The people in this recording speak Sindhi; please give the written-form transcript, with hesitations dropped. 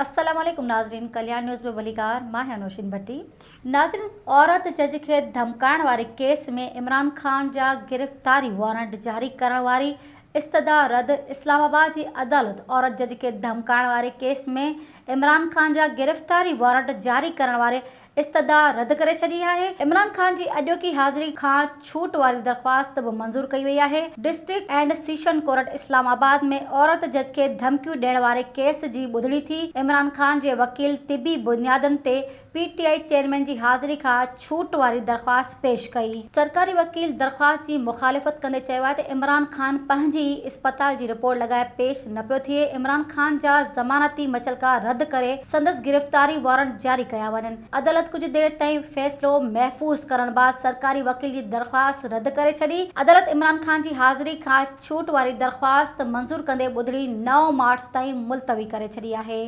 السلام عليڪم ناظرين ڪلياڻ نيوز ۾ ڀليڪار مان آهيان نوشين ڀٽي ناظرين عورت جج کي ڌمڪائڻ واري ڪيس ۾ عمران خان جا گرفتاري وارنٽ جاري ڪرڻ واري استدعا رد اسلام آباد جي عدالت عورت جج کي ڌمڪائڻ واري ڪيس ۾ عمران خان جا گرفتاري وارنٽ جاري ڪرڻ واري استدعا رد ڪري ڇڏي آهي، عمران خان جي اڄوڪي حاضري کان ڇوٽ واري درخواست به منظور ڪئي وئي آهي، district and session court Islamabad ۾ عورت جج کي ڌمڪيون ڏيڻ واري ڪيس جي ٻڌڻي ٿي، عمران خان جي وڪيل طبي بنيادن تي پي ٽي I chairman جي حاضري کان ڇوٽ واري درخواست پيش ڪئي. سرڪاري وڪيل درخواست جي مخالفت ڪندي چيو آهي ته عمران خان پنهنجي ئي اسپتال جي رپورٽ لڳائي پيش نه پيو ٿئي، عمران خان جا ضمانتي مچلڪا رد ڪري سندس گرفتاري وارنٽ جاري ڪيا وڃن. عدالت ڪجهه دير تائين فيصلو محفوظ ڪرڻ بعد سرڪاري وڪيل جي درخواست رد ڪري ڇڏي. عدالت عمران خان جي حاضري کان ڇوٽ واري درخواست منظور ڪندي ٻڌڻي نو مارچ تائين ملتوي ڪري ڇڏي آهي.